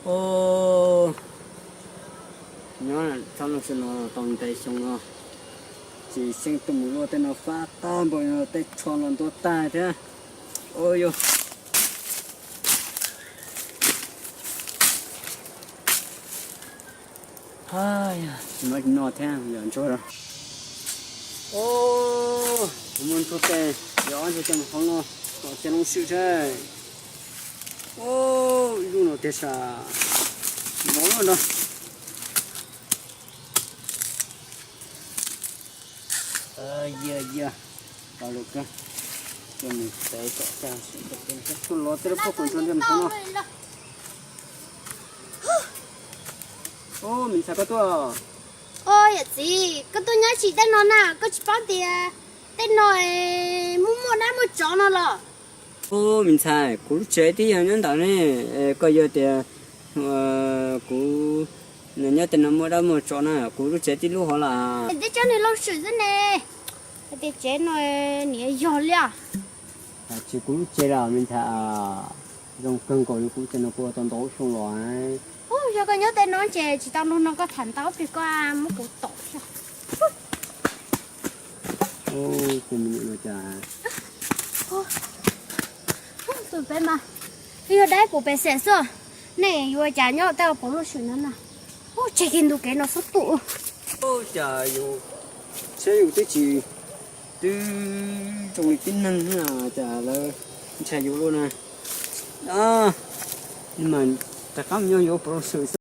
Os, nyob txhob lub sij hawm no tau ntev xyoo no, tsis xyeej tuaj mus luaj tej no fab tag npaum no, tej tsho los ntuag tag thiab. Ua yog, tsis muaj no thiab yog ntsuag. Os, kuv muaj ntsuag tes, yog ob ntsuag tes hauv no, tom tsev loo swm thiab. Os, ib lub no tiag sas, no no. Yia yia, tau lawm kawg, coj mus tev tom tag, tuaj los tej lub pob kws ntsuag ntawm hauv no. Os, me ntxhais koj tuaj. Os, yawm txiv, koj tuaj nyob tsim tej no na, koj tsis paub tias tej no muaj muaj dab muaj tsov no los? Os, me ntxhais, kuv lub tsev twb yog nyob ntawm ne, koj yog tias kuv nyob tej no muaj dab muaj tsov na, kuv lub tsev tib lub hov lawm. Twb coj nws los swm xwb ne, hais tias tsev no niam yog li os. Tsis kuv lub tsev lawm me ntxhais, zoo kawg nkaus li, kuv lub tsev no kuv ua tau ntau lub xyoo los. Ub, yog koj nyob tej no ces tsis tau nrog no koj tham ntau plig, koj muab kuv tom xwb. Tus me nyuam no cas, tus pem mas yog dab puv pem xem xwb, nej yuav cas nyob tej puv lub swm no na. Ub, tseg kiag ntug kev no xub tus. Cas yus, saib yus twb tsis, twb zoo li tib neeg cas lawv ntshai yus luaj na. Mas rov qab mus nyob yuav puv lub swm xwb.